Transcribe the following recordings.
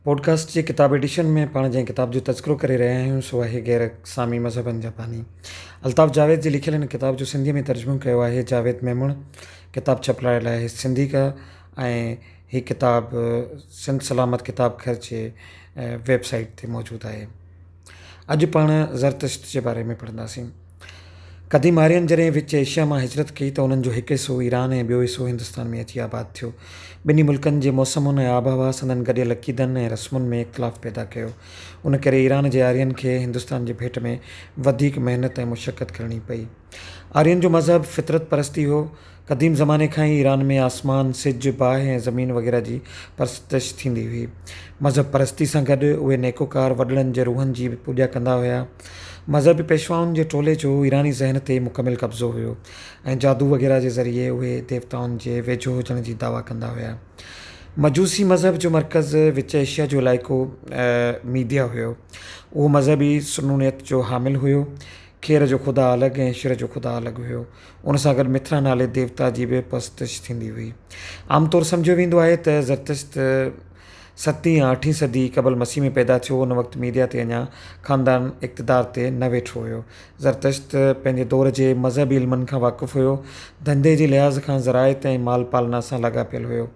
Podcast جي ڪتاب edition ۾ پاڻ جنهن ڪتاب جو تذڪرو ڪري رهيا آهيون سو آهي غير سامي مذهبن جا باني. الطاف جاويد جي لکيل هن ڪتاب جو سنڌيء ۾ ترجمو ڪيو آهي جاويد ميمڻ. ڪتاب ڇپرايل آهي سنڌيڪا ۽ هي ڪتاب سنڌ سلامت ڪتاب گهر جي ويب سائيٽ تي موجود آهي. اڄ پاڻ زرتشت جي باري ۾ پڙهنداسين. قديم آرين جڏهن وچ ايشيا مان هجرت ڪئي ته انهن جو هڪ حصو ايران ۽ ٻيو حصو هندستان ۾ اچي آباد ٿيو. ٻنهي ملڪن جي موسمن ۽ آبهوا سندن گڏيل عقيدن ۽ رسمن ۾ اختلاف پيدا ڪيو. ان ڪري ايران جي آرين کي هندستان جي ڀيٽ ۾ وڌيڪ محنت ۽ مشقت ڪرڻي پئي. آرين جو مذهب فطرت پرستي هو. قديم زماني کان ئي ايران ۾ آسمان، سج، باهه ۽ زمين وغيره جي پرستش ٿيندي هئي. مذهب پرستي سان گڏ اهي نيڪوڪار وڏڙن جي روحن جي به پوڄا ڪندا هيا. مذهبي پيشوائن جي ٽولي جو ايراني ذهن تي مڪمل قبضو هيو ۽ جادو وغيره جي ذريعي اهي ديوتائن جي ويجهو هجڻ جي دعويٰ ڪندا هيا. مجوسي مذهب جو مرڪز وچ ايشيا جو علائقو ميديا هيو. اهو مذهبي سنونيت جو حامل هيو. کير جو خدا الڳ ۽ شر جو خدا الڳ هيو. ان سان گڏ مٿرا نالي ديوتا جي به پرستش ٿيندي هئي. عام طور سمجهيو ويندو آهي ته زرتشت ستين يا اٺين صدي قبل مسيح ۾ پيدا ٿيو. ان وقت ميديا تي اڃا خاندان اقتدار تي نه ويٺو هيو. زرتشت پنهنجي دور جي مذهبي علمن کان واقف هيو. ڌنڌي جي لحاظ کان زراعت ۽ مال پالنا سان لاڳاپيل هيو.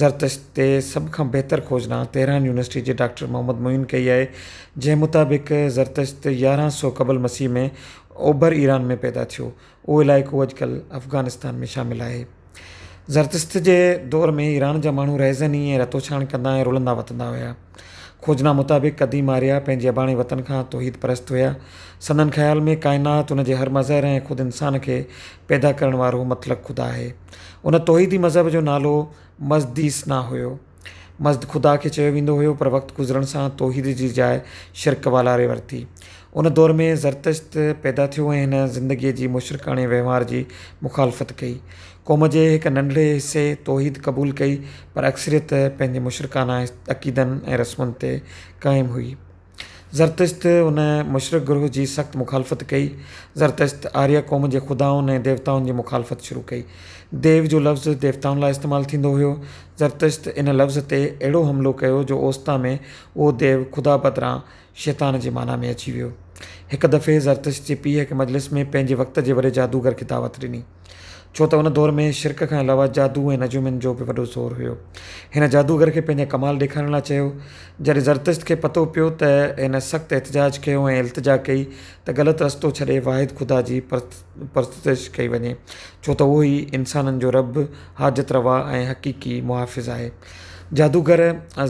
زرتشت تي سڀ کان بهتر کوجنا تهران يونيورسٽي جي ڊاڪٽر محمد معين ڪئي آهي، جنهن مطابق زرتشت 1100 قبل مسيح ۾ اوڀر ايران ۾ پيدا ٿيو. اهو علائقو اڄڪلهه افغانستان ۾ شامل آهي. زرتشت جي دور ۾ ايران جا ماڻهو رهزني ۽ رتوڇاڻ ڪندا ۽ رلندا وتندا هيا. کوجنا مطابق قديم آريا پنهنجي اباڻي وطن کان توحيد پرست هيا. سندن خيال ۾ ڪائنات، ان جي هر مظهر ۽ خود انسان کي پيدا ڪرڻ وارو مطلق خدا آهي. ان توحيدي مذهب جو نالو مزديسنا هيو. مزد خدا کي چيو ويندو هيو پر وقت گذرڻ سان توحيد جي جاء شرڪ والاري ورتي. ان دور ۾ زرتشت پيدا ٿيو ۽ هن زندگيء جي مشرڪاڻي وهنوار جي مخالفت ڪئي. قوم جي هڪ ننڍڙي حصي توحيد قبول ڪئي پر اڪثريت پنهنجي مشرڪانه عقيدن ۽ رسمن تي قائم هئي. زرتشت ان مشرڪ گروهه جي سخت مخالفت ڪئي. زرتشت آريه قوم جي خدائن ۽ ديوتائن جي مخالفت شروع ڪئي. ديو جو لفظ ديوتائن لاء استعمال ٿيندو هيو. زرتشت ان لفظ تي اهڙو حملو ڪيو جو اوستا ۾ اهو ديو خدا بدران شيطان جي معنيٰ ۾ اچي ويو. هڪ دفعي زرتشت جي پيء هڪ مجلس ۾ پنهنجي وقت جي وڏي جادوگر کي دعوت ڏني. ڇو ته ان دور ۾ شرڪ کان علاوه جادو ۽ نجومين جو به وڏو زور هيو. هن جادوگر کي پنهنجا ڪمال ڏيکارڻ لاء چيو. جڏهن زرتشت کي پتو پيو ته هن سخت احتجاج ڪيو ۽ التجا ڪئي ته غلط رستو ڇڏي واحد خدا جي پرستش ڪئي وڃي، ڇو ته اهو ئي انسانن جو رب، حاجت روا ۽ حقيقي محافظ آهي. جادوگر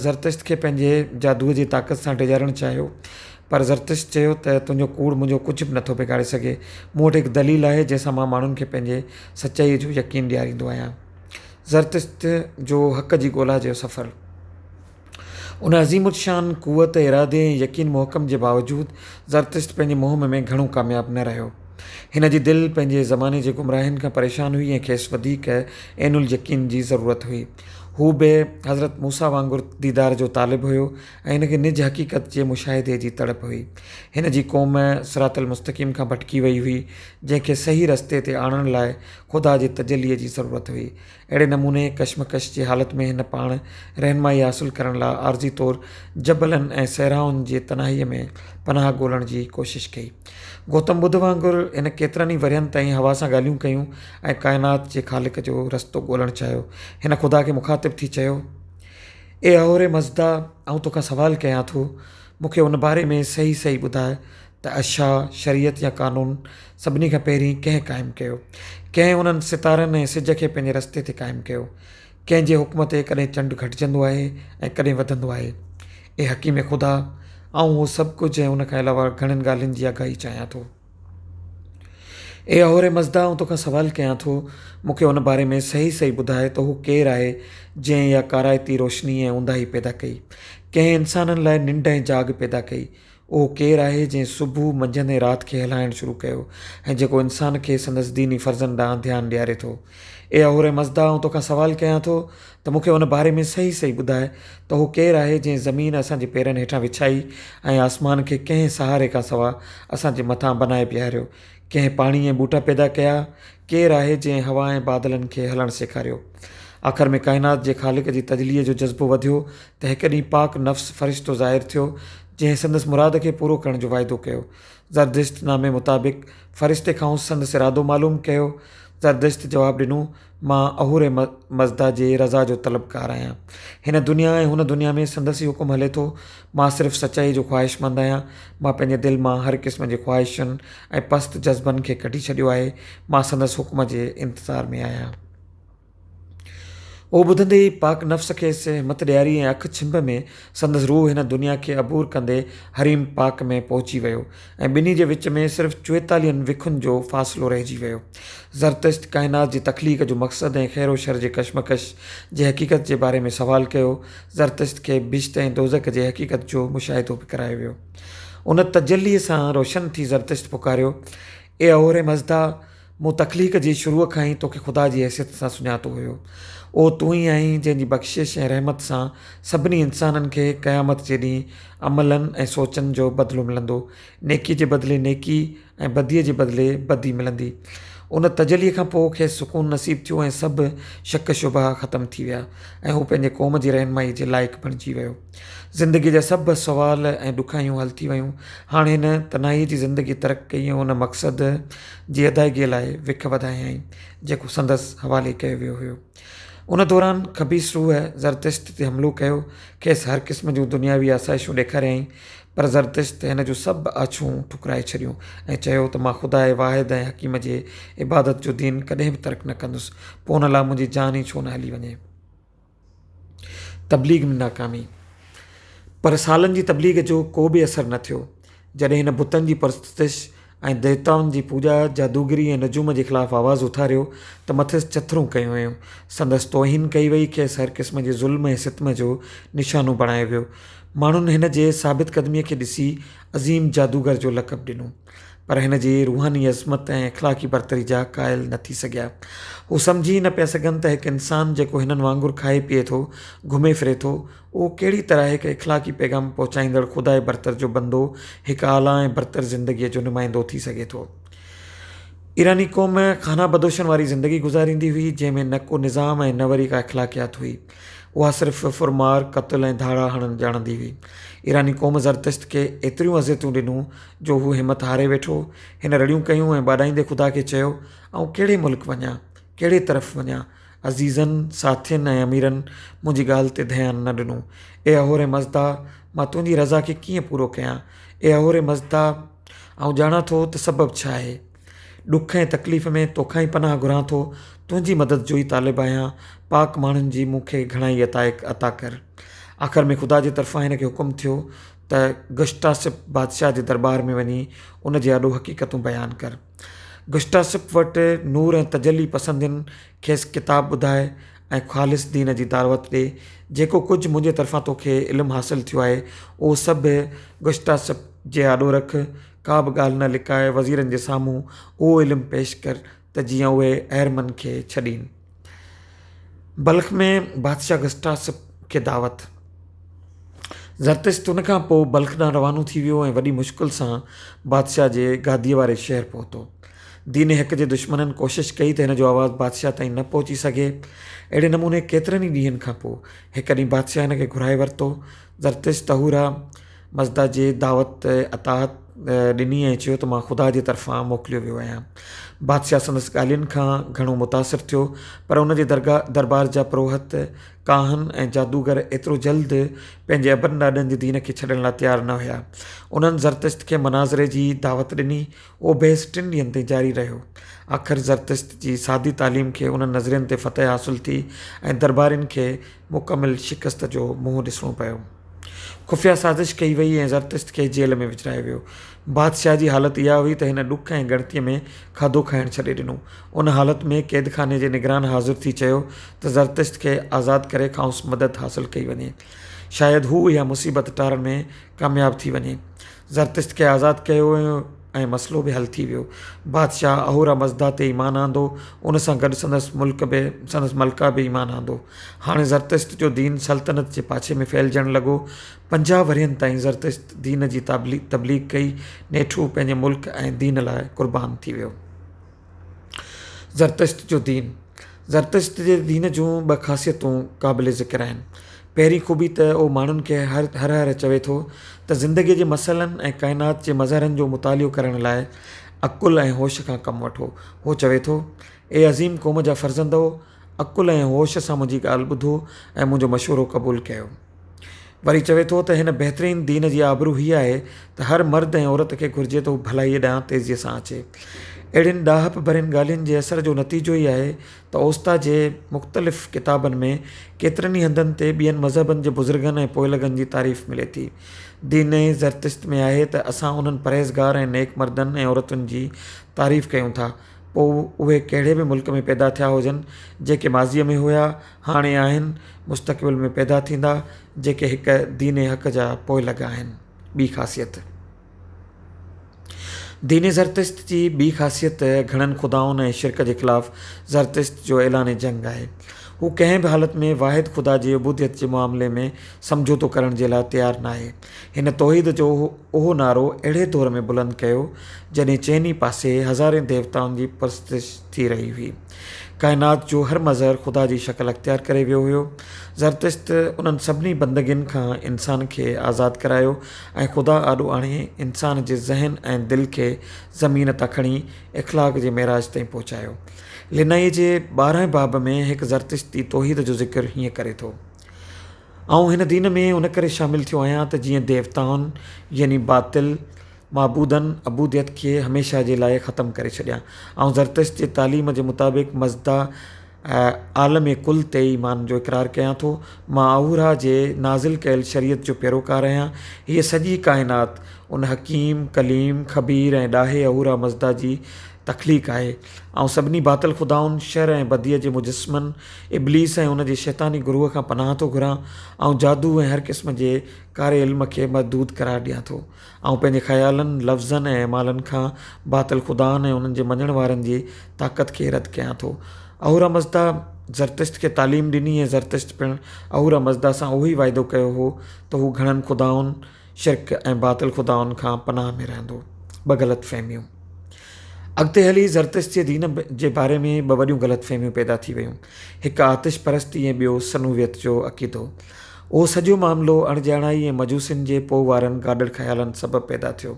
زرتشت کي پنهنجي جادوء جي طاقت سان ڊيڄارڻ چاهيو. پر زرتشت چيو ته تنهنجو ڪوڙ منهنجو ڪجهه به نٿو بگاڙي سگهي. مون وٽ هڪ دليل آهي جنهن سان مان ماڻهن کي پنهنجي سچائيء جو يقين ڏياريندو آهيان. زرتشت جو حق جي ڳولا جو سفر. ان عظيم الشان قوت ارادي ۽ يقين محڪم جي باوجود زرتشت پنهنجي مهم ۾ گهڻو ڪامياب نه رهيو. هن جي دل پنهنجي زماني جي گمراهين کان پريشان هئي ۽ کيس وڌيڪ عين اليقين جي ضرورت هئي. هو به حضرت موسيٰ وانگر ديدار جو طالب هيو ۽ هن کي نج حقيقت جي مشاهدي جي تڙپ هئي. هن جي قوم صراط المستقيم کان ڀٽڪي وئي هئي، جنهن کي صحيح رستي تي آڻڻ لاء خدا جي تجليء جي ضرورت هئي. اهڙي نموني ڪشمڪش جي حالت ۾ هن پاڻ رهنمائي حاصل ڪرڻ لاء عارضي طور جبلن ۽ صحرائن جي تنهائيء ۾ پناهه ڳولڻ جي ڪوشش ڪئي. گوتم ٻڌ وانگر هن ڪيترن ئي ورهين تائين هوا سان ڳالهيون ڪيون ۽ ڪائنات جي خالق جو رستو ڳولڻ چاهيو. هن خدا کي مخاطب ٿي چيو. اي اهوري مزدا! آئون توکان سوال ڪيان ٿو، مون کي ان باري ۾ صحيح صحيح ٻڌاء ته اشا، شريعت يا قانون، سڀني کان پهرين ڪنهن قائم ڪيو؟ ڪنهن انهن ستارن ۽ سج کي پنهنجي رستي تي قائم ڪيو؟ ڪنهن جي حڪم تي ڪڏهن چنڊ گهٽجندو آهي ۽ ڪڏهن وڌندو آهي؟ اي حڪيم خدا! آئون اهو سڀ ڪجهه ۽ ان کان علاوه گهڻين ڳالهين جي آگاهي چاهيان ٿو. اي اهوري مزدا! آئون توکان سوال ڪيان ٿو، مون کي ان باري ۾ صحيح صحيح ٻڌاء ته هو ڪير آهي جنهن اها ڪارائتي روشني ۽ اونداهي پيدا ڪئي؟ ڪنهن انسانن لاء ننڊ ۽ جاڳ پيدا ڪئي؟ اهو ڪير آهي جنهن صبح، منجهند ۽ رات کي هلائڻ شروع ڪيو ۽ جيڪو انسان کي سندس ديني فرضن ڏانهن ڌيان ڏياري ٿو؟ اي اهوري مزدا! آئون توکان سوال ڪيان ٿو ته مون کي ان باري ۾ صحيح صحيح ٻڌاء ته هو ڪير آهي جنهن زمين اسان جي پيرن هيٺان وڇائي ۽ آسمان کي ڪنهن سهاري کان سوا اسان جي مٿان بنائي بيهاريو؟ ڪنهن پاڻي ۽ ٻوٽا پيدا ڪيا؟ ڪير آهي جنهن هوا ۽ بادلن کي هلڻ سيکاريو؟ آخر ۾ ڪائنات جي خالق جي تجليء جو جذبو وڌيو ته هڪ ڏينهن پاڪ نفس فرشتو ظاهر ٿيو، جنهن سندس مراد کي پورو ڪرڻ جو واعدو ڪيو. زردشت نامي مطابق فرشتي کانئس سندس ارادو معلوم ڪيو. زردشت جواب ڏنو، مان اهور مزدا جي رضا جو طلبگار آهيان. هن دنيا ۽ هن دنيا ۾ سندس ئي حڪم هلي ٿو. مان صرف سچائيء جو خواهشمند آهيان. مان پنهنجي دل مان هر قسم جي خواهشن ۽ پست جذبن کي ڪڍي ڇڏيو آهي. مان سندس حڪم جي انتظار ۾ آهيان. اهو ٻڌندي ئي پاڪ نفس کيس همت ڏياري ۽ اک ڇنڀ ۾ سندس روح هن دنيا کي عبور ڪندي حريم پاڪ ۾ پهچي ويو ۽ ٻنهي جي وچ ۾ صرف چوئيتاليهن وکن جو فاصلو رهجي ويو. زرتشت ڪائنات جي تخليق جو مقصد ۽ خير و شر جي ڪشمڪش جي حقيقت جي باري ۾ سوال ڪيو. زرتشت کي بهشت ۽ دوزخ جي حقيقت جو مشاهدو به ڪرايو ويو. ان تجليء سان روشن ٿي زرتشت پڪاريو، اي اهوري مزدا! مون تخليق جي شروع کان ئي توکي خدا جي حيثيت سان سڃاتو هيو. اهو تون ئي آهين جنهن جي بخشش ۽ رحمت سان سڀني انسانن کي قيامت جي ڏينهن عملن ۽ سوچن جو بدلو ملندو. نيڪي جي بدلي نيڪي ۽ بديء جي بدلي بدي ملندي. ان تجليء کان پوء کيس سڪون نصيب ٿيو ۽ سڀ شڪ شبها ختم ٿي ويا ۽ هو پنهنجي قوم جي رهنمائيء جي لائق بڻجي ويو. زندگيء جا سڀ سوال ۽ ڏکايون حل ٿي ويون. هاڻ هن تنهائيء جي زندگي ترڪ ڪئي ۽ ان مقصد جي ادائگيء لاء وک وڌايائين، جيڪو سندس حوالي ڪيو ويو هيو. ان دوران خبيث روح زرتشت تي حملو ڪيو. کيس هر قسم جون دنياوي آسائشون ڏيکاريائين، پر زرتشت هن جون سڀ آڇون ٺڪرائي ڇڏيون ۽ چيو ته مان خداء واحد ۽ حڪيم جي عبادت جو دين ڪڏهن به ترڪ نه ڪندس، پوء ان لاء منهنجي جان ئي ڇو نه هلي وڃي. تبليغ ۾ ناڪامي. پر سالن جي تبليغ جو ڪو به اثر نه ٿيو. جڏهن هن بتن جي پرستش ۽ ديوتائن جي پوڄا، جادوگري ۽ نجوم جي خلاف آواز اٿاريو ته مٿس چٿرون ڪيون ويون، سندس توهين ڪئي وئي، کيس هر قسم جي ظلم ۽ ستم جو نشانو بڻايو ويو. ماڻهن هن جي ثابت قدميء کي ڏسي عظيم جادوگر جو لقب ڏنو. پر هن جي روحاني عظمت ۽ اخلاقي برتري جا قائل نه ٿي سگهيا. هو سمجهي ئي نه پيا سگهن ته هڪ انسان جيڪو هنن وانگر کائي پيئي ٿو، گهمي ڦري ٿو، اهو ڪهڙي طرح هڪ اخلاقي پيغام پهچائيندڙ خداء برتر جو بندو، هڪ اعليٰ ۽ برتر زندگيء جو نمائندو ٿي سگهي ٿو. ايراني قوم خانه بدوشن واري زندگي گذاريندي هئي، جنهن ۾ نه ڪو نظام ۽ نه وري ڪا اخلاقيات هئي. اها صرف ڦرمار، قتل ۽ ڌاڙا هڻڻ ڄاڻندي هئي. ايراني قوم زرتشت کي ايتريون اذيتون ڏنون جو هو همت هاري ويٺو. هن رڙيون ڪيون ۽ ٻاڏائيندي خدا کي چيو، آئون ڪهڙي ملڪ وڃان؟ ڪهڙي طرف وڃان؟ عزيزن، ساٿين ۽ اميرن منهنجي ڳالهه تي ڌيان نه ڏنو. اي اهوري مزدا! مان تنهنجي رضا کي ڪيئن پورو ڪيان؟ اي اهوري مزدا! آئون ڄاڻان ٿو ته سبب ڇا آهي. ڏک ۽ تڪليف ۾ توکان ئي پناهه گهران ٿو. تنهنجي مدد جو ئي طالب آهيان. پاڪ ماڻهن جي مون کي گهڻائي عطا ڪر. آخر ۾ خدا جي طرفان هن کي حڪم ٿيو ته گشتاسپ بادشاهه جي درٻار ۾ وڃي ان جي آڏو حقيقتون بيان ڪر. گشتاسپ وٽ نور ۽ تجلي پسندين کيس ڪتاب ٻڌاء ۽ خالص دين جي دعوت ڏي. جيڪو ڪجهه منهنجي طرفان توکي علم حاصل ٿيو آهي، اهو سڀ گشتاسپ جي آڏو رک. ڪا به ڳالهه نه لڪاء، وزيرن جي سامهون اهو علم پيش ڪر ته جيئن اهي اهرمن کي ڇڏين. بلخ ۾ بادشاهه گشتاسپ کي دعوت. زرتشت ان کان پوء بلخ ڏانهن روانو ٿي ويو ۽ وڏي مشڪل سان بادشاهه جي گاديء واري شهر پهتو. دين حق جي دشمنن ڪوشش ڪئي ته هن جو آواز بادشاهه تائين نه پهچي سگهي. اهڙي نموني ڪيترن ئي ڏينهن کان پوء هڪ ڏينهن بادشاهه هن کي گهرائي ورتو. زرتشت اهورا مزدا جي دعوت اطاعت ڏني ۽ چيو ته مان خدا جي طرفان موڪليو ويو آهيان. بادشاهه سندس ڳالهين کان گهڻو متاثر ٿيو، پر ان جي دربار جا پروهت، ڪاهن ۽ جادوگر ايترو جلد پنهنجي ابن ڏاڏن جي دين کي ڇڏڻ لاء تيار نه هيا. انهن زرتشت کي مناظري جي دعوت ڏني. اهو بحث ٽن ڏينهن تائين جاري رهيو. آخر زرتشت جي سادي تعليم کي انهن نظرين تي فتح حاصل ٿي ۽ دربارين کي مڪمل شڪست جو منهن ڏسڻو پيو. خفيه سازش ڪئي وئي ۽ زرتشت کي جيل ۾ وجهرايو ويو. بادشاهه جي حالت اها هئي ته هن ڏک ۽ ڳڻتيء ۾ کاڌو کائڻ ڇڏي ڏنو. ان حالت ۾ قيدخاني جي نگران حاضر ٿي چيو ته زرتشت کي آزاد ڪري کانئس مدد حاصل ڪئي وڃي. شايد هو اها مصيبت ٽارڻ ۾ ڪامياب ٿي وڃي. زرتشت کي آزاد ڪيو ويو ۽ مسئلو به حل ٿي ويو. بادشاهه اهورا مزدا تي ايمان آندو، ان سان گڏ سندس ملڪ به سندس ملڪه به ايمان آندو. هاڻي زرتشت جو دين سلطنت جي پاڇي ۾ ڦهلجڻ لڳو. 50 ورهين تائين زرتشت دين جي تبليغ ڪئي، نيٺ هو پنهنجي ملڪ ۽ دين لاء قربان ٿي ويو. زرتشت جو دين. زرتشت جي دين جون ٻه خاصيتون قابل ذڪر آهن. پهرين خوبي ته اهو ماڻهن کي هر هر چوي ٿو ته زندگيء جي مسئلن ۽ ڪائنات جي مظهرن جو مطالعو ڪرڻ لاء عقل ۽ هوش کان ڪم وٺو. هو چوي ٿو، اي عظيم قوم جا فرزندؤ! عقل ۽ هوش سان منهنجي ڳالهه ٻڌو ۽ منهنجو مشورو قبول ڪيو. وري چوي ٿو ته هن بهترين دين جي آبرو هيء آهي ته هر مرد ۽ عورت کي گهرجي ته هو ڀلائيء ڏانهن تيزيء سان اچي. اهڙين ڏاهپ ڀرين ڳالهين جي اثر جو نتيجو ئي آهي ته اوستا جي مختلف ڪتابن ۾ ڪيترن ئي هنڌن تي ٻين مذهبن جي بزرگن ۽ پوئلڳن جي تعريف ملي ٿي. دين زرتشت ۾ آهي ته اسان انهن پرهيزگار ۽ نيڪ مردن ۽ عورتن جي تعريف ڪيون ٿا، پوء اهي ڪهڙي به ملڪ ۾ پيدا ٿيا هجن، جيڪي ماضيء ۾ هيا، هاڻي آهن، مستقبل ۾ پيدا ٿيندا، جيڪي هڪ دين حق جا پوئلڳ آهن. ٻي خاصيت. دين زرتشت جي ٻي خاصيت گهڻن خدائن ۽ شرڪ جي خلاف زرتشت جو اعلان جنگ آهي. هو ڪنهن به حالت ۾ واحد خدا جي عبوديت جي معاملي ۾ سمجهوتو ڪرڻ جي لاء تيار ناهي. هن توحيد جو اهو نعرو اهڙي دور ۾ بلند ڪيو، جڏهن چئني پاسي هزارين ديوتائن جي پرستش ٿي رهي هئي. ڪائنات جو هر مظهر خدا جي شڪل اختيار ڪري ويو هيو. زرتشت انهن سڀني بندگين کان انسان کي آزاد ڪرايو ۽ خدا آڏو آڻي انسان جي ذهن ۽ دل کي زمين تان کڻي اخلاق جي معراج تائين پهچايو. لنائيء جي ٻارهين باب ۾ هڪ زرتشتي توحيد جو ذڪر هيئن ڪري ٿو. آئون هن دين ۾ ان ڪري شامل ٿيو آهيان ته جيئن ديوتائن يعني باطل معبودن عبوديت کي هميشه جي لاء ختم ڪري ڇڏيان. آئون زرتشت جي تعليم جي مطابق مزدا عالم ڪل تي ايمان جو اقرار ڪيان ٿو. مان اهورا جي نازل ڪيل شريعت جو پيروڪار آهيان. هيء سڄي ڪائنات ان حڪيم، ڪليم، خبير ۽ ڏاهي اهورا مزدا جي تخليق آهي. آئون سڀني باطل خدائن، شر ۽ بديء جي مجسمن، ابليس ۽ ان جي شيطاني گروهه کان پناهه ٿو گهران. آئون جادو ۽ هر قسم جي ڪاري علم کي مردود قرار ڏيان ٿو. آئون پنهنجي خيالن، لفظن ۽ اعمالن کان باطل خدائن ۽ انهن جي مڃڻ وارن جي طاقت کي رد ڪيان ٿو. اهورا مزدا زرتشت کي تعليم ڏني ۽ زرتشت پڻ اهورا مزدا سان اهوئي واعدو ڪيو هو ته هو گهڻن خدائن، شرڪ ۽ باطل خدائن کان پناهه ۾ رهندو. ٻه غلط فهميون. اڳتي هلي زرتشت جي دين جي باري ۾ ٻه وڏيون غلط فهميون پيدا ٿي ويون. هڪ آتش پرستي ۽ ٻيو سنويت جو عقيدو. اهو سڄو معاملو اڻڄاڻائي ۽ مجوسين جي پوء وارن گاڏڙ خيالن سبب پيدا ٿيو.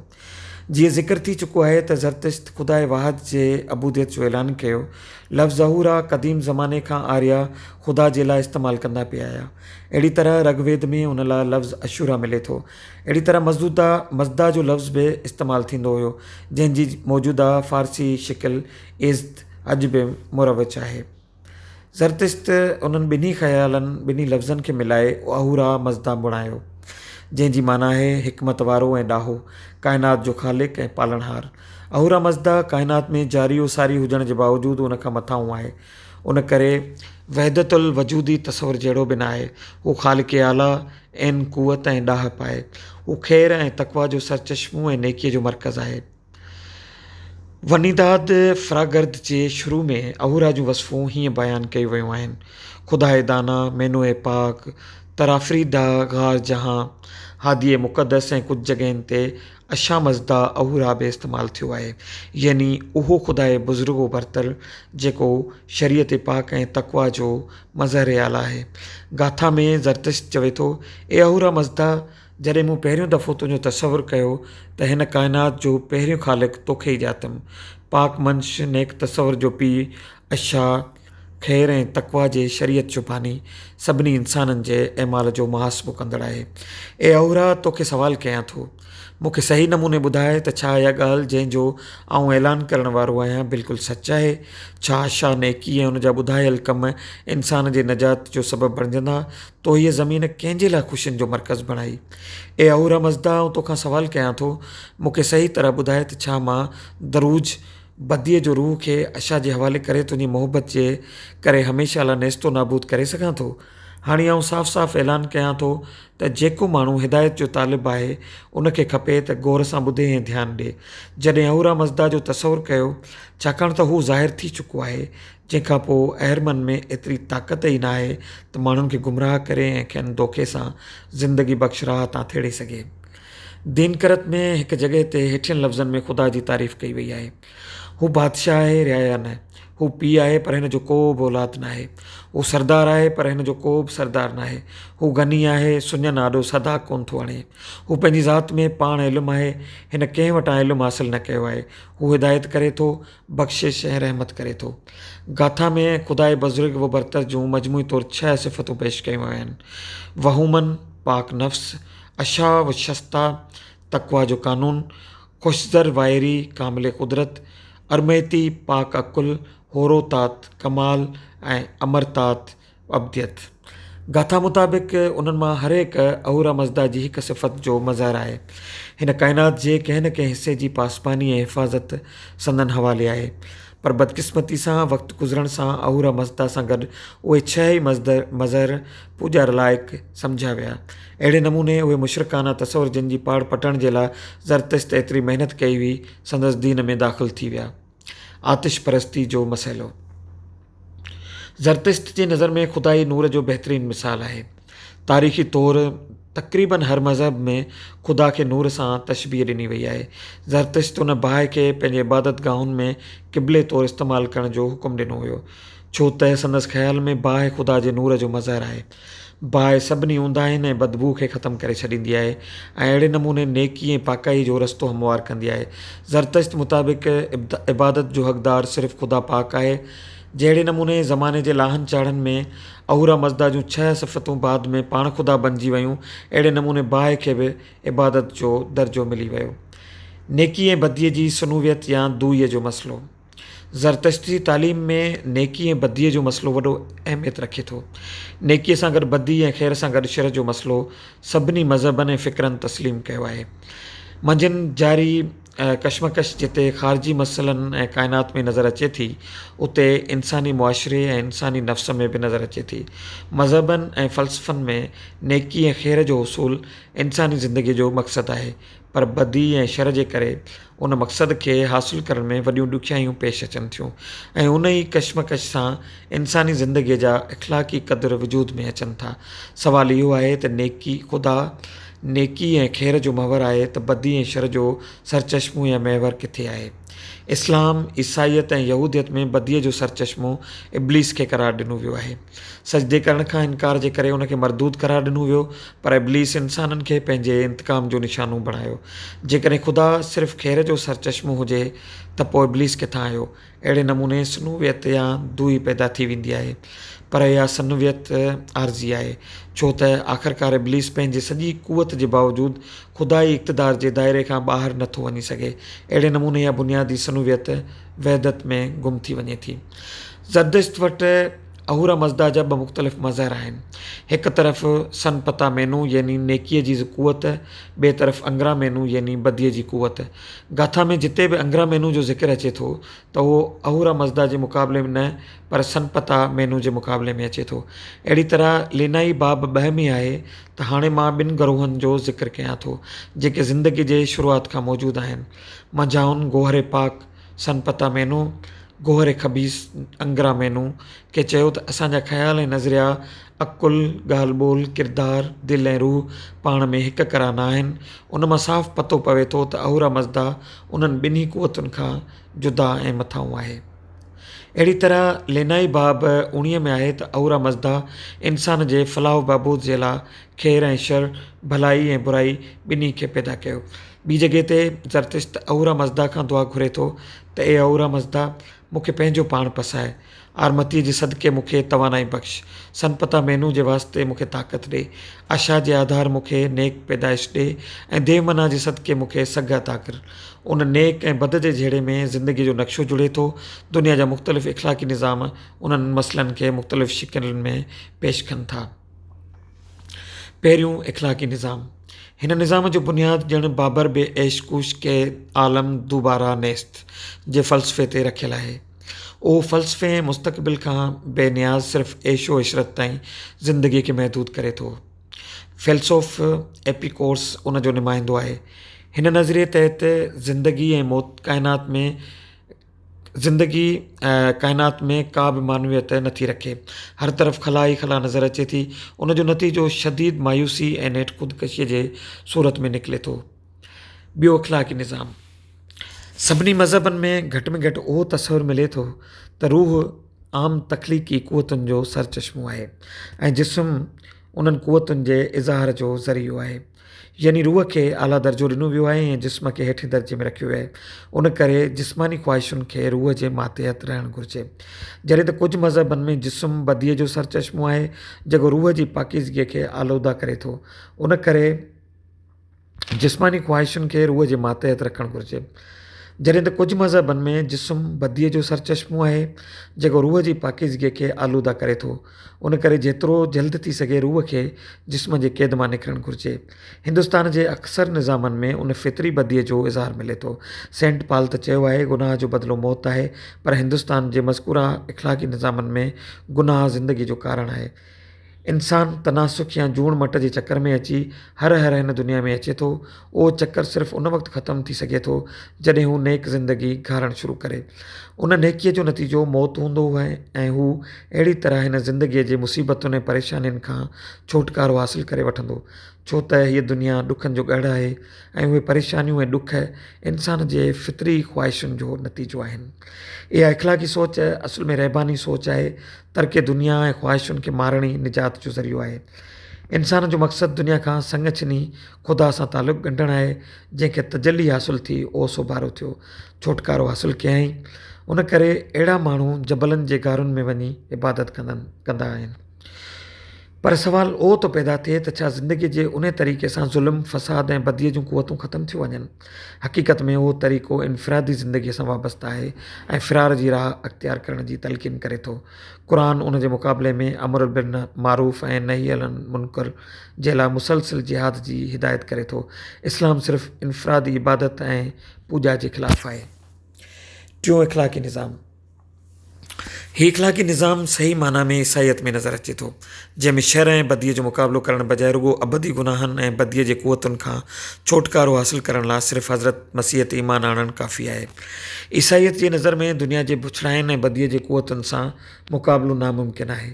جيئن ذڪر ٿي چڪو آهي ته زرتشت خداء واحد جي عبوديت جو اعلان ڪيو. لفظ اهورا قديم زماني کان آريا خدا جي لاء استعمال ڪندا پئي آيا. اهڙي طرح رگ ويد ۾ ان لاء لفظ اشورا ملي ٿو. اهڙي طرح مزدودا مزدا جو لفظ به استعمال ٿيندو هيو، جنهن جي موجوده فارسي شڪل ايزد اڄ به مروج آهي. زرتشت انهن ٻنهي خيالن، ٻنهي لفظن کي ملائي اهورا مزدا بڻايو، جنهن جي معنيٰ آهي حڪمت وارو ۽ ڏاهو، ڪائنات جو خالق ۽ پالڻهار. اهورا مزدا ڪائنات ۾ جاري و ساري هجڻ جي باوجود ان کان مٿانهون آهي. ان ڪري وحدت الوجودي تصور جهڙو به ناهي. هو خالق اعليٰ، عين قوت ۽ ڏاهپ آهي. هو خير ۽ تقويٰ جو سرچشمو ۽ نيڪيء جو مرڪز آهي. ونيداد فراگرد جي شروع ۾ اهورا جون وصفون هيئن بيان ڪيون ويون آهن، خداء دانا، مينوء پاڪ، ترافريده غار جهان، هاديء مقدس ۽ ڪجهه جڳهين تي اشامزدا اهورا به استعمال ٿيو آهي، يعني اهو خداء بزرگ و برتر جيڪو شريعت پاڪ ۽ تقويٰ جو مظهر اعليٰ آهي. گاٿا ۾ زرتشت چوي ٿو، اي اهورا مزدا! جڏهن مون پهريون دفعو تنهنجو تصور ڪيو ته هن ڪائنات جو پهريون خالق توکي ئي ڄاتم. پاڪ منش، نيڪ تصور جو پيء، اشا، خير ۽ تقويٰ جي شريعت جو باني، سڀني انسانن جي اعمال جو محاسبو ڪندڙ آهي. اي اهورا! توکي سوال ڪيان ٿو. مون کي صحيح نموني ٻڌاء ته ڇا اها ڳالهه جنهن جو آئون اعلان ڪرڻ وارو آهيان بلڪل سچ آهي؟ ڇا اشا، نيڪي ۽ ان جا ٻڌايل ڪم انسان جي نجات جو سبب بڻجندا؟ تو هيء زمين ڪنهن جي لاء خوشين جو مرڪز بڻائي؟ اي اهورا مزدا، آئون توکان سوال ڪيان ٿو، مون کي صحيح طرح ٻڌاء ته ڇا مان دروج بديء جو روح کي اشا جي حوالي ڪري تنهنجي محبت جي ڪري هميشه لاء نيست و نابود ڪري سگهان ٿو؟ هاڻي آئون صاف صاف اعلان ڪيان ٿو ته جيڪو ماڻهو هدايت جو طالب آهي، ان کي کپي ته غور سان ٻڌي ۽ ڌيان ڏئي. جڏهن اهورا مزدا جو تصور ڪيو، ڇاڪاڻ ته هو ظاهر ٿي چڪو آهي، جنهن کان پوء اهرمن ۾ ايتري طاقت ئي ناهي ته ماڻهن کي گمراهه ڪري ۽ کين دوکي سان زندگي بخش راهه تان ٿيڙي سگهي. دين ڪرت ۾ هڪ جڳهه تي هيٺين لفظن ۾ خدا جي تعريف ڪئي وئي آهي. هو بادشاهه آهي رعايا نه. هو پيء آهي پر هن جو ڪو به اولاد ناهي. هو سردار آهي پر هن جو ڪو به سردار ناهي. هو غني آهي، سڃن آڏو صدا ڪونه ٿو هڻي. هو پنهنجي ذات ۾ پاڻ علم آهي، هن ڪنهن وٽان علم حاصل نه ڪيو آهي. هو هدايت ڪري ٿو، بخشش ۽ رحمت ڪري ٿو. گاٿا ۾ خداء بزرگ و برتر جون مجموعي طور ڇهه صفتون پيش ڪيون ويون آهن. وهومن، پاڪ نفس، اشا و شستا، تقويٰ جو قانون، خوشزر وائري، ڪامل قدرت، ارميتي، پاڪ عقل، هوروتات، ڪمال، ۽ امرتات، ابديت. گاٿا مطابق انهن مان هر هڪ اهورا مزدا جي هڪ صفت جو مظهر آهي. هن ڪائنات جي ڪنهن نه ڪنهن حصي جي پاسباني ۽ حفاظت سندن حوالي آهي. پر بدقسمتي سان وقت گذرڻ سان اهورا مزدا سان گڏ اهي ڇهه ئي مظهر پوڄار لائق سمجهيا ويا. اهڙي نموني اهي مشرڪانه تصور جن جي پاڙ پٽڻ جي لاء زرتشت ايتري محنت ڪئي هئي، سندس دين ۾ داخل ٿي ويا. آتش پرستي جو مسئلو زرتشت جي نظر ۾ خدائي نور جو بهترين مثال آهي. تاريخي طور تقريباً هر مذهب ۾ خدا کي نور سان تشبيهه ڏني وئي آهي. زرتشت ان باهه کي پنهنجي عبادت گاهن ۾ قبلي طور استعمال ڪرڻ جو حڪم ڏنو هيو، ڇو ته سندس خيال ۾ باهه خدا جي نور جو مظهر آهي. باهه سڀني اونداهين ۽ بدبوء کي ختم ڪري ڇڏيندي آهي ۽ اهڙي نموني نيڪي ۽ پاڪائي جو رستو هموار ڪندي آهي. زرتشت مطابق عبادت جو حقدار صرف خدا پاڪ آهي. جهڙي نموني زماني جي لاهن چاڙهن ۾ اهورا مزدا جون ڇهه صفتون بعد ۾ پاڻ خدا بنجي ويون، اهڙي نموني باهه کي به عبادت جو درجو ملي ويو. نيڪي ۽ بديء جي ثنويت يا دوئيء جو مسئلو. زرتشتي تعليم ۾ نيڪي ۽ بديء جو مسئلو وڏو اهميت رکي ٿو. نيڪيء سان گڏ بدي ۽ خير سان گڏ شر جو مسئلو سڀني مذهبن ۽ فڪرن تسليم ڪيو آهي. منجهن جاري ڪشمڪش جتي خارجي مسئلن ۽ ڪائنات ۾ نظر اچي ٿي، اتي انساني معاشري ۽ انساني نفس ۾ به نظر اچي ٿي. مذهبن ۽ فلسفن ۾ نيڪي ۽ خير جو حصول انساني زندگيء جو مقصد آهي، پر بدي ۽ شر جي ڪري ان مقصد کي حاصل ڪرڻ ۾ وڏيون ڏکيائيون پيش اچن ٿيون ۽ ان ئي ڪشمڪش سان انساني زندگيء جا اخلاقي قدر وجود ۾ اچن ٿا. سوال اهو آهي ته نيڪي خدا نيڪي ۽ خير جو محور آهي ته بدي ۽ شر جو سرچشمو يا محور ڪٿي آهي؟ اسلام، عيسائيت ۽ يهوديت ۾ بديء جو سرچشمو ابليس کي قرار ڏنو ويو آهي. سجدي ڪرڻ کان انڪار جي ڪري ان کي مردود قرار ڏنو ويو، پر ابليس انسانن کي پنهنجي انتقام جو نشانو بڻايو. جيڪڏهن خدا صرف خير جو سرچشمو هجي ته پوء ابليس ڪٿان آيو؟ اهڙي نموني ثنويت يا دوئي پيدا ٿي ويندي آهي. پر اها ثنويت عارضي آهي، ڇو ته آخرڪار ابليس پنهنجي سڄي قوت جي باوجود خدائي اقتدار جي دائري کان ٻاهر نه ٿو وڃي سگهي. اهڙي نموني اها بنيادي ثنويت وحدت ۾ گم ٿي وڃي ٿي. زردشت وٽ اهورا مزدا جا ٻه مختلف مظهر آهن. هڪ طرف سن پتا مينو يعني نيڪيء جي قوت، ٻئي طرف انگرا مينو يعني بديء جي قوت. گاٿا ۾ جتي به انگرا مينو جو ذڪر اچي ٿو ته اهو اهورا مزدا جي مقابلي ۾ نه پر سن پتا مينو جي مقابلي ۾ اچي ٿو. اهڙي طرح لينائي باب ٻه ۾ آهي ته هاڻي مان ٻن گروهن جو ذڪر ڪيان ٿو، جيڪي زندگيء جي شروعات کان موجود آهن. منجهائن گوهر پاڪ، سن پتا مينو، گوهر خبيث، انگرا مينو، کي چيو ته اسان جا خيال ۽ نظريا، عقل، ڳالهه ٻولهه، ڪردار، دل ۽ روح پاڻ ۾ هڪ ڪرا نه آهن. ان مان صاف پتو پوي ٿو ته اهورا مزدا انهن ٻنهي قوتن کان جدا ۽ مٿانهون آهي. اهڙي طرح لينائي باب اوڻيهه ۾ آهي ته اهورا مزدا انسان جي فلاح و بهبود جي لاء خير ۽ شر، ڀلائي ۽ برائي ٻنهي کي پيدا ڪيو. ٻي جڳهه تي زرتشت اهورا مزدا کان دعا گهري ٿو ته اي اهورا مزدا! مون کي پنهنجو پاڻ پساء. آرمتيء جي صدقي مون کي توانائي بخش. سنپتا مينو جي واسطي مون کي طاقت ڏي. آشا جي آڌار مون کي نيڪ پيدائش ڏي ۽ ديومنا جي صدقي مون کي سگهه عطا ڪر. ان نيڪ ۽ بد جي جهيڙي ۾ زندگيء جو نقشو جڙي ٿو. دنيا جا مختلف اخلاقي نظام انهن مسئلن کي مختلف شڪلين ۾ پيش ڪن ٿا. پهريون اخلاقي نظام، هن نظام جو بنياد ڄڻ بابر بي عيش ڪوش ڪي عالم دوباره نيست جي فلسفي تي رکيل آهي. اهو فلسفي ۽ مستقبل کان بي نياز صرف عيش و عشرت تائين زندگيء کي محدود ڪري ٿو. فيلسوف ايپيڪورس ان جو نمائندو آهي. هن نظريي تحت زندگي ۽ موت ڪائنات ۾ زندگي ڪائنات ۾ ڪا به معنويت نه ٿي رکي. هر طرف خلا ئي خلا نظر اچي ٿي. ان جو نتيجو شديد مايوسي ۽ نيٺ خودڪشيء جي صورت ۾ نڪلي ٿو. ٻيو اخلاقي نظام. سڀني مذهبن ۾ گهٽ ۾ گهٽ اهو تصور ملي ٿو ته روح عام تخليقي قوتن جو سرچشمو آهي ۽ جسم انهن قوتن جي اظهار جو ذريعو آهي. يعني روح کي اعليٰ درجو ڏنو ويو آهي ۽ جسم کي هيٺين درجي ۾ رکيو ويو آهي. ان ڪري جسماني خواهشن کي روح جي ماتحت رهڻ گهرجي. جڏهن ته ڪجهه مذهبن ۾ جسم بديء جو سرچشمو آهي، جيڪو روح جي پاڪيزگيء کي آلوده ڪري ٿو. ان ڪري جسماني خواهشن کي روح جي ماتحت رکڻ گهرجي. جڏهن ته ڪجهه مذهبن ۾ جسم بديء جو سرچشمو آهي، جيڪو روح جي پاڪيزگيء کي آلوده ڪري ٿو. ان ڪري جيترو جلد ٿي سگهي روح کي جسم جي قيد مان نڪرڻ گهرجي. هندستان جي اڪثر نظامن ۾ ان فطري بديء جو اظهار ملي ٿو. سينٽ پال ته چيو آهي، گناهه جو بدلو موت آهي، پر هندستان جي مذڪوره اخلاقي نظامن ۾ گناهه زندگيء جو ڪارڻ آهي. انسان تناسخ يا جوڻ مٽ جي چڪر ۾ اچي هر هر هن دنيا ۾ اچي ٿو. اهو چڪر صرف ان وقت ختم ٿي سگهي ٿو جڏهن هو نيڪ زندگي گهارڻ شروع ڪري. ان نيڪيء جو نتيجو موت هوندو ۽ هو اهڙي طرح هن زندگيء جي مصيبتن ۽ پريشانين کان ڇوٽڪارو حاصل ڪري وٺندو. ڇو ته هيء دنيا ڏکن جو ڳڙهه آهي ۽ اهي پريشانيون ۽ ڏک انسان جي فطري خواهشن جو نتيجو آهن. اها اخلاقي سوچ اصل ۾ رهباني سوچ آهي. ترڪ دنيا ۽ خواهشن کي مارڻ ئي نجات جو ذريعو آهي. انسان جو مقصد دنيا کان سڱ ڇني خدا سان تعلق ڳنڍڻ آهي، جنهن کي تجلي حاصل ٿي اهو سوڀارو ٿيو، ڇوٽڪارو حاصل ڪيائين. ان ڪري اهڙا ماڻهو جبلن جي غارن ۾ وڃي عبادت ڪندا آهن. پر سوال اهو ٿو پيدا ٿئي ته ڇا زندگيء جي انهي طريقي سان ظلم، فساد ۽ بديء جون قوتون ختم ٿيو وڃن؟ حقيقت ۾ اهو طريقو انفرادي زندگيء سان وابسته آهي ۽ فرار جي راهه اختيار ڪرڻ جي تلقين ڪري ٿو. قرآن ان جي مقابلي ۾ امر بالمعروف ۽ نهي عن المنڪر جي لاء مسلسل جهاد جي هدايت ڪري ٿو. اسلام صرف انفرادي عبادت ۽ پوڄا جي خلاف آهي. ٽيون اخلاقي نظام. هي اخلاقي نظام صحيح معنيٰ ۾ عيسائيت ۾ نظر اچي ٿو، جنهن ۾ شر ۽ بديء جو مقابلو ڪرڻ بجاء رڳو ابدي گناهن ۽ بديء جي قوتن کان ڇوٽڪارو حاصل ڪرڻ لاء صرف حضرت مسيح تي ايمان آڻڻ ڪافي آهي. عيسائيت جي نظر ۾ دنيا جي بڇڙاين ۽ بديء جي قوتن سان مقابلو ناممڪن آهي.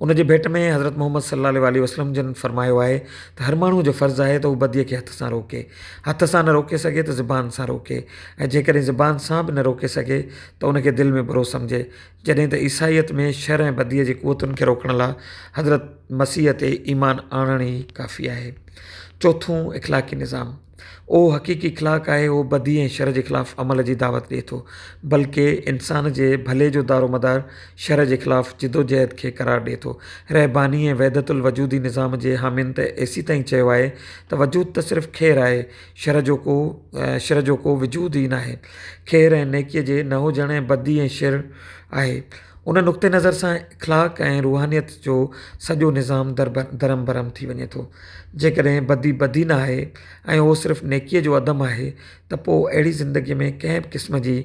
ان جي ڀيٽ ۾ حضرت محمد صلي الله عليه وسلم جن فرمايو آهي ته هر ماڻهوء جو فرض آهي ته هو بديء کي هٿ سان روڪي. هٿ سان نه روڪي سگهي ته زبان سان روڪي ۽ جيڪڏهن زبان سان به نه روڪي سگهي ته ان کي دل ۾ برو سمجهي. جڏهن ته عيسائيت ۾ شر ۽ بديء جي قوتن کي روڪڻ لاء حضرت مسيح تي ايمان آڻڻ ئي ڪافي آهي. چوٿون اخلاقي نظام. اهو حقيقي اخلاق آهي، اهو بدي ۽ شر جي خلاف عمل جي دعوت ڏئي ٿو، بلڪه انسان جي ڀلي جو دارومدار شر جي خلاف جدوجهد کي قرار ڏئي ٿو. رهباني ۽ وحدت الوجودي نظام جي حامين ته ايسيتائين چيو آهي ته وجود ته صرف خير آهي، شر جو ڪو شر جو ڪو وجود ئي ناهي. خير ۽ نيڪيء جي نه هجڻ ۽ بدي ۽ شر آهي. ان نقطي نظر سان اخلاق ۽ روحانيت جو سڄو نظام درهم برهم ٿي وڃي ٿو. جيڪڏهن بدي بدي نه آهي ۽ اهو صرف نيڪيء جو عدم آهي ته پوء اهڙي زندگيء ۾ ڪنهن به قسم جي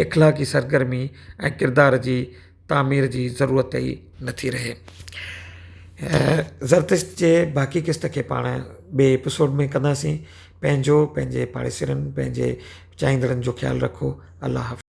اخلاقي سرگرمي ۽ ڪردار جي تعمير جي ضرورت ئي نٿي رهي. زرتشت جي باقي قسط کي پاڻ ٻئي ايپيسوڊ ۾ ڪنداسين. پنهنجو، پنهنجي پاڙيسرين، پنهنجي چاهيندڙن جو خيال رکو. الله حافظ.